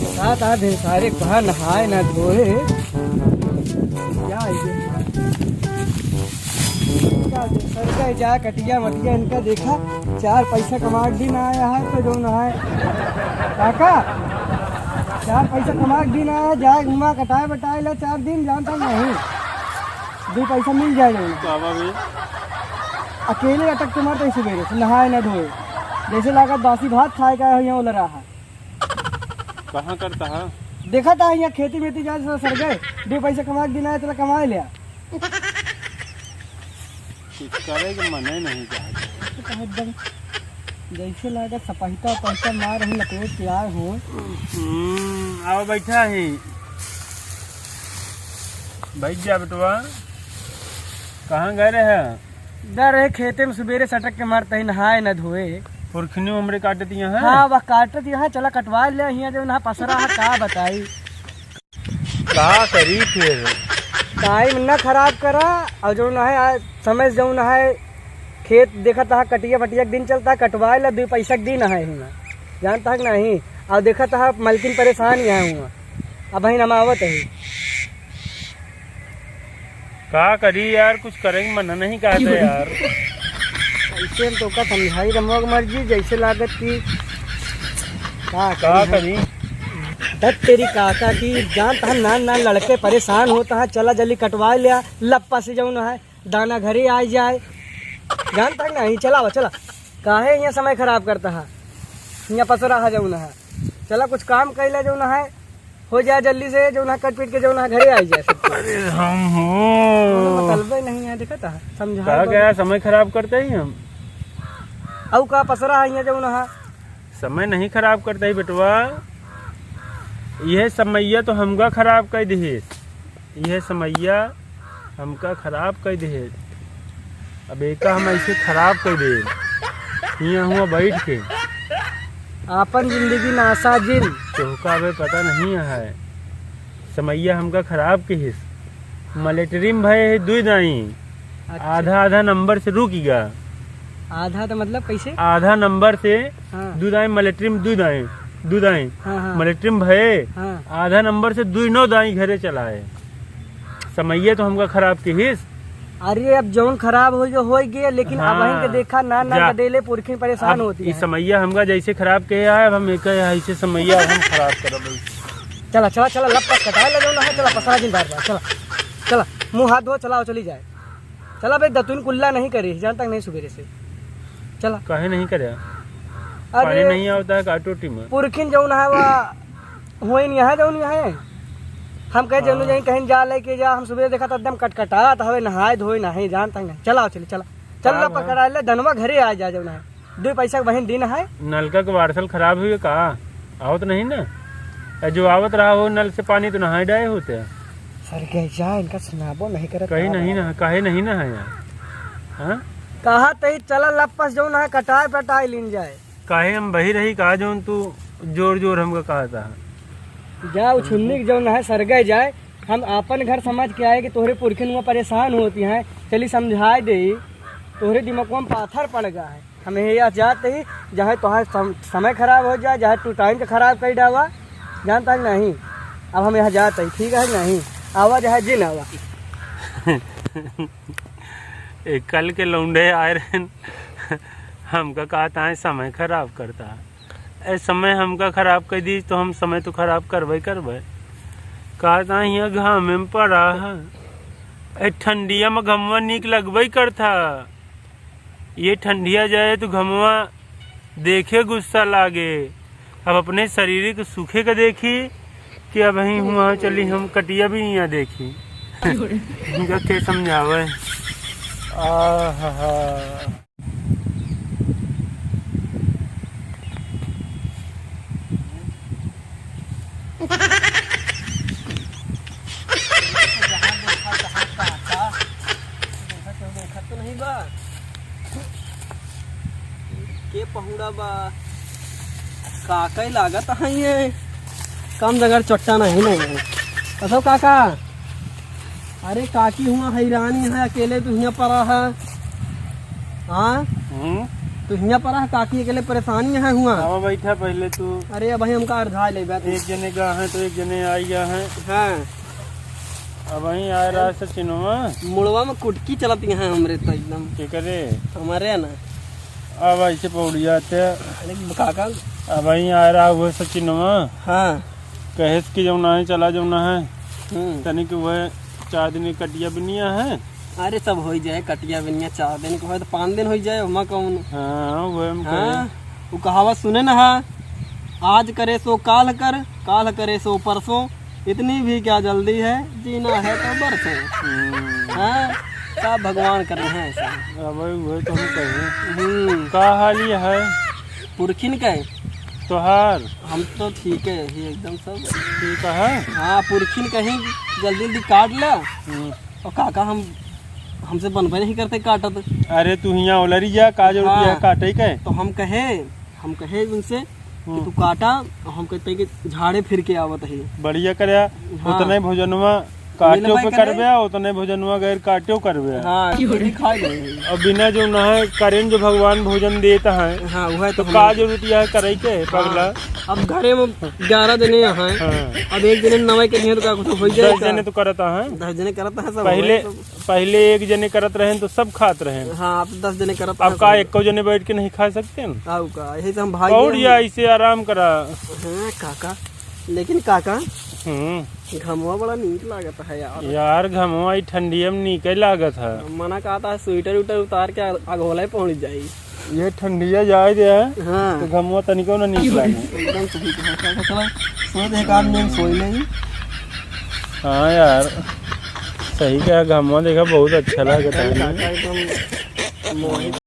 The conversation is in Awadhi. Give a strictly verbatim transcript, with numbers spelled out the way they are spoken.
रात आ दिन सारे कहाँ नहाए ना धोए। क्या है ये? क्या है? सर का जा कटिया मटिया इनका देखा, चार पैसा कमा के दिन आया है तो जो नहाए। काका, चार पैसा कमा के दिन आया, जाए घुमा कटाए बटाए ला चार दिन, जानता नहीं, दो पैसा मिल जाए। बाबा भी अकेले अटक के मरते सुबेरे से, नहाए ना धोए, जैसे लागत बासी भात खाए का है, यहाँ उलरा है। कहाँ करता है? देखा था यहाँ खेती मेती जाए सर, सर गए, दो पैसा कमा के दिन आए, चला कमाए लिया। कुछ करे के मने नहीं चाहत। तो एकदम जैसे लागत सपहिता उपहिता मार हम लपेट के आए हो। हम्म, आओ बैठा ही। बैठ जा बेटवा। कहाँ गए रहे? जा रहे खेते में, सुबेरे सटक के मारते ही, नहाए न धोए। पुरखिनी हमरे काटत यहाँ है? हाँ, वह काटत यहाँ, चला कटवा ले, यहाँ जो ना पसरा है, का बताई। का करी फिर? टाइम न खराब करा, और जो ना है, आज समय से जो ना है, खेत देखत हा, कटिया बटिया के दिन चलता, कटवाए ला, दो पैसा के दिन है हियाँ, जानता है कि नहीं? और देखत हा, मलकिन परेशान यहाँ हुआ, अब हम आवत है। का करी यार, कुछ करे के मन नहीं कहते यार। ऐसे हम तो का समझाई, रमवा के मर्जी, जैसे लागत की का का करी। करी? दत तेरी काका की, जानता है, नान नान लड़के परेशान होता है, चला जल्दी कटवा लिया, लप्पा से जाऊँ ना है, दाना घरे आ जाए, जानता है नहीं, चला, चला, काहे यहाँ समय खराब करता है, यहाँ पसरा है जाऊँ ना है, चला कुछ काम कैला जाऊँ ना है, हो जाए जल्दी से, जाऊँ ना कट पीट के जाऊँ ना घरे आ जाए सब। अरे हम हो। मतलब नहीं है, देखा था, समझा का दो। क्या समय खराब करते ही हम? अउ का पसरा है यहाँ जाऊँ ना? समय नहीं खराब करते ही बेटवा, यह समैया तो हमका खराब कर दिहिस। यह समैया हमका खराब कर दिहिस। अब एका हम ऐसे खराब कर दे, हियाँ हुआ बैठ के। आपन जिंदगी नासा जिन। तोहका अबे पता नहीं है, समैया हमका खराब किहिस। मलेटरी में भये है दुई दाई, अच्छा। आधा आधा नंबर से रुक गया। आधा तो मतलब कैसे? आधा नंबर से हाँ। दुई दाई, मलेटरी में दुई दाई, दुई दाई। हाँ, हाँ। मलेटरी में भये हाँ। आधा नंबर से दुई नौ दाई घरे चलाए। समैया तो हमका खराब किहिस। अरे अब जौन खराब होइ गए, होइ गए, लेकिन हाँ। अब के देखा ना, ना जा। गदेले पुरखिन परेशान अब होती ई है। समैया हमका जैसे खराब किहे है, अब हम एक ऐसे समैया हम खराब करब। चला, चला, चला, लप पस कटाए लगे ना है, चला, पसरा जिन बार बार, चला, चला, मुँह हाथ धो, चला, चली जाए, चला बे, दतुन कुल्ला नहीं करे, जान तक नहीं सुबेरे से, चला। काहे नहीं करे? अरे, पानी नहीं आवता है का टोटी में? पुरखिन जौन है, वा हुए नहीं है, जौन है। हम कहे, जौन हाँ। जाई, कहीं जा लेके जा, हम सुबेरे देखा तो एकदम कटकटात हवे, नहाए धोए नहीं, जान तक नहीं। चला, चली, चला। चल का ना बा? पकड़ा ले, दनवा घरे आ जा, जौन है। दो पैसा के बहिन दिन है। नलका के वार्सल खराब हुई का? आवत नहीं ना? ए, जो आवत रहा हो नल से पानी तो नहाए डाए होते। सर गए जा, इनका सुनाबो नहीं करत कहीं का नहीं बा? ना, काहे नहीं ना है यार? हाँ? कहा तही चला लपस जौन है, कटाए पटाए लीन जाए। काहे हम बही रही का जौन तू जोर जोर हमका कहा था? जा, उ छुन्नी के जौन है, सरगे जाए। हम आपन घर समझ के आए कि तोहरे पुरखिन हुआ परेशान होती हैं, चली समझाए दे, तोहरे दिमाग में पाथर पड़ गया है। हम यहाँ जात ही, चाहे तोहार सम-, समय खराब हो जाए, चाहे तू टाइम के खराब कर डावा, जानता है नहीं। अब हम यहाँ जात ही, ठीक है नहीं, आवा चाहे जिन आवा। ए, कल के लौंडे आए रहन, हमका कहता है समय खराब करता है। ए समय हमका खराब कर दी तो हम समय तो खराब करबे करबे। कहता है यहाँ घामे में पड़ा है, ए ठंडिया में घमवा नीक लगबे करता। ये ठंडिया जाए तो घमवा देखे गुस्सा लागे। अब अपने शरीर के सूखे के देखी कि अब ही हुआ चली हम कटिया भी यहाँ देखी। इनका के समझावे। आहा। जहाँ देखा तहाँ काका। देखा केहू देखत तो नहीं बा। के पहुड़ा बा? काका ही लागत है ये। कम जगह चोट्टा नहीं, नहीं है। कसो काका? अरे काकी हुआ हैरानी है, अकेले तू हियाँ पड़ा है। हाँ? हम्म? तो हियाँ पर है काकी, अकेले परेशानी है हुआ। आवा बैठा पहले तू। अरे, अबहीं हमका अरझा ले बैठ। एक जने गा है तो एक जने आई गा है। हाँ। अबहीं आए रहा सचिनवा। मुड़वा में कुटकी चलती है हमरे तो एकदम। के करे? हमारे है ना। अब ऐसे पौड़िया ते। अरे काका। अबहीं आए रहा हुआ सचिनवा। हाँ। कहेस कि जौना है, चला जौना है। हम्म। तनी कि वह चार दिन की कटिया बिनिया है। अरे, सब होइ जाए, कटिया बिनिया चार दिन के होए तो पाँच दिन होइ जाए, ओमा कौन? हाँ, वह हम हाँ, कहे। वो कहावत सुने ना हा, "आज करे सो काल कर, काल करे सो परसों, इतनी भी क्या जल्दी है, जीना है तो बरसों।" हम्म। हाँ, सब भगवान कर रहे हैं ऐसा। अब वह तो हम कहे। हम्म। का हाल ये है? पुरखिन के? तोहार? हम तो ठीक है ही एकदम सब। ठीक है? हाँ, पुरखिन कहीं जल्दी जल्दी काट ला। हम्म। और काका हम, हमसे बनबे नहीं करते काटत। अरे तू हियाँ ओलरी जा, का जरूरत हाँ। है काटे के? तो हम कहे, हम कहे उनसे कि हम्म। तू काटा, और हम कहते कि झाड़े फिर के आवत है। बढ़िया करे, हाँ। उतने भोजनवा काट्यो मिलबे पे करे। करबे, उतने भोजनवा गैर काट्यो करबे। हाँ, ये भी खाए गए हैं। अब बिना जो ना है, करें जो भगवान भोजन देता है, हाँ, वह तो तो हम का जरूरत यह करे के, हाँ। पगला? अब घरे में ग्यारह जने हैं। हाँ। अब एक जने नवाई करिए तो का कुछ हो जाए दस का? जने तो करता है। दस जने करता है सब, पहले, वही सब। पहले एक जने करत रहेन तो सब खात रहेन। हाँ, अब दस जने करत अब हैं का सब। एको जने बैठ के नहीं खा सकते हैं? आऊ का, यही से हम भाग और गए या हैं। इसे आराम करा। हाँ, काका। लेकिन काका, हम्म। घमवा बड़ा नीक लागत है यार। यार, घमवा ई ठंडिया में नीके लागत है। मना कहता है, स्वेटर उटर उतार के अग-, अगोला ही पहुंच जाई। ये ठंडिया जाए दे है, हाँ। तो घमवा तनिको ना नीक लागे। एकदम सही कहा, काका। चला, सो दे, एक आदमी हम सोई नहीं। हाँ यार, सही कहा, घमवा देखा बहुत अच्छा लागत है। काका एकदम मोहित।